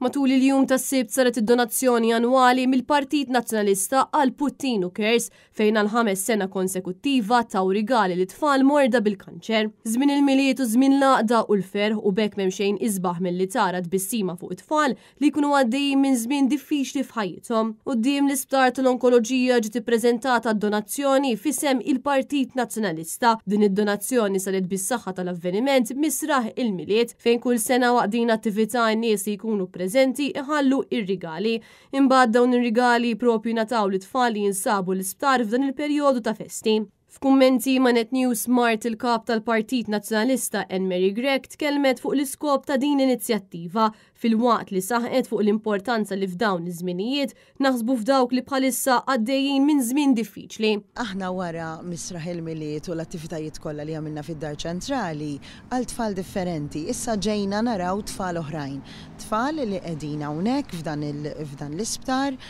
Matul il-jum tas-Sibt saret id-donazzjoni annwali mill-Partit Nazzjonalista għal Puttinu Cares fejn għal ħames sena konsekuttiva taw rigali lit-tfal morda bil-kanċer. Żmien il-Milied u żmien l-għaqda u l-ferħ u b'hekk m'hemm xejn isbaħ milli tara tbissima fuq it-tfal li jkunu għaddejjin minn żmien diffiċli f'ħajjithom. Quddiem l-Isptar tal-Onkoloġija ġiet ippreżentata d-donazzjoni f'isem il-Partit Nazzjonalista. Din id-donazzjoni saret bis-saħħa tal-avveniment Misraħ il-Milied, fejn kull sena waqt din l-attività n-nies li jkunu preżenti iħallu r-rigali. Imbagħad dawn ir-rigali propju jingħataw lit-tfal li jinsabu l-isptar f'dan il-perjodu ta' festi. F'kummenti ma' Net News mart il-Kap tal-Partit Nazzjonalista Anne Marie Grech tkellmet fuq l-iskop ta' din l-inizjattiva filwaqt li saħqet fuq l-importanza li f'dawn iż-żminijiet naħsbu f'dawk li bħalissa għaddejjin minn żmien diffiċli. Aħna wara Misraħ il-Milied u l-attivitajiet kollha li għamilna fid-Dar Ċentrali għal tfal differenti, issa ġejna naraw tfal oħrajn. Tfal li qegħdin hawnhekk f'dan l-isptar,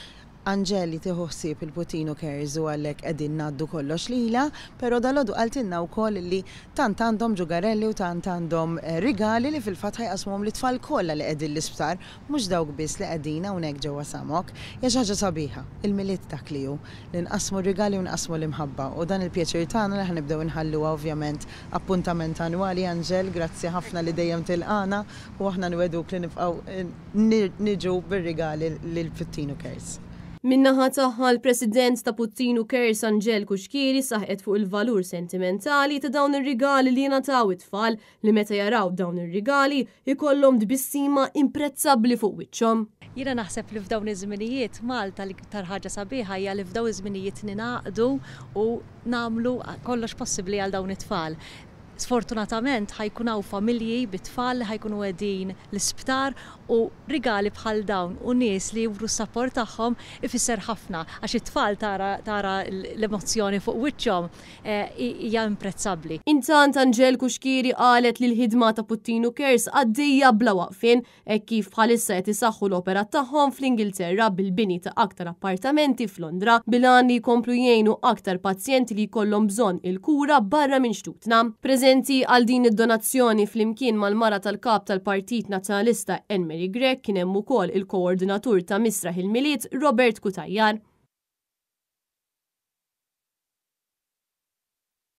Angeli tieħu ħsieb il-Puttinu Cares u għalhekk qegħdin ngħaddu kollox lilha, però dalgħodu qaltilna wkoll li tant għandhom ġugarelli u tant għandhom rigali li fil-fatt ħa jqassmuhom lit-tfal kollha li qegħdin l-isptar, mhux dawk biss li qegħdin hawnhekk ġewwa Samok. Hija xi ħaġa sabiħa, il-Milied dak li hu, li nqassmu r-rigali u nqassmu l-imħabba u dan il-pjaċir tagħna li ħa nibdew inħalluha ovvjament appuntament annwali Angel, grazzi ħafna li dejjem tilqagħna u aħna nwegħduk li nibqgħu niġu bir-rigali lil Puttinu Cares. Min-naħa tagħha l-President ta' Puttinu Cares Angèle Cuschieri saħqet fuq il-valur sentimentali ta' dawn ir-rigali li jingħataw it-tfal li meta jaraw dawn ir-rigali jkollhom tbissima imprezzabbli fuq wiċċhom. Jiena naħseb li f'dawn iż-żminijiet Malta l-iktar ħaġa sabiħa hija li f'dawn iż-żminijiet ningħaqdu u nagħmlu kollox possibbli għal dawn it-tfal. Sfortunatament ħa jkun hawn familji bi tfal li ħa jkunu qegħdin l-isptar u rigali bħal dawn u nies li juru s-sapport tagħhom ifisser ħafna għax it-tfal tara tara l-emozzjoni fuq wiċċhom hija imprezzabbli. Intant Angèle Cuschieri qalet li l-ħidma ta' Puttinu Cares għaddejja bla waqfien hekk kif bħalissa qed isaħħu l-operat tagħhom fl-Ingilterra bil-bini ta' aktar appartamenti f'Londra bil-għan li jkomplu jgħinu aktar pazjenti li jkollhom bżonn il-kura barra minn xtutna. Preżenti għal din id-donazzjoni flimkien mal-mara tal-Kap tal-Partit Nazzjonalista Anne Marie Grech kien hemm ukoll il-Koordinatur ta' Misraħ il-Milied Robert Cutajar.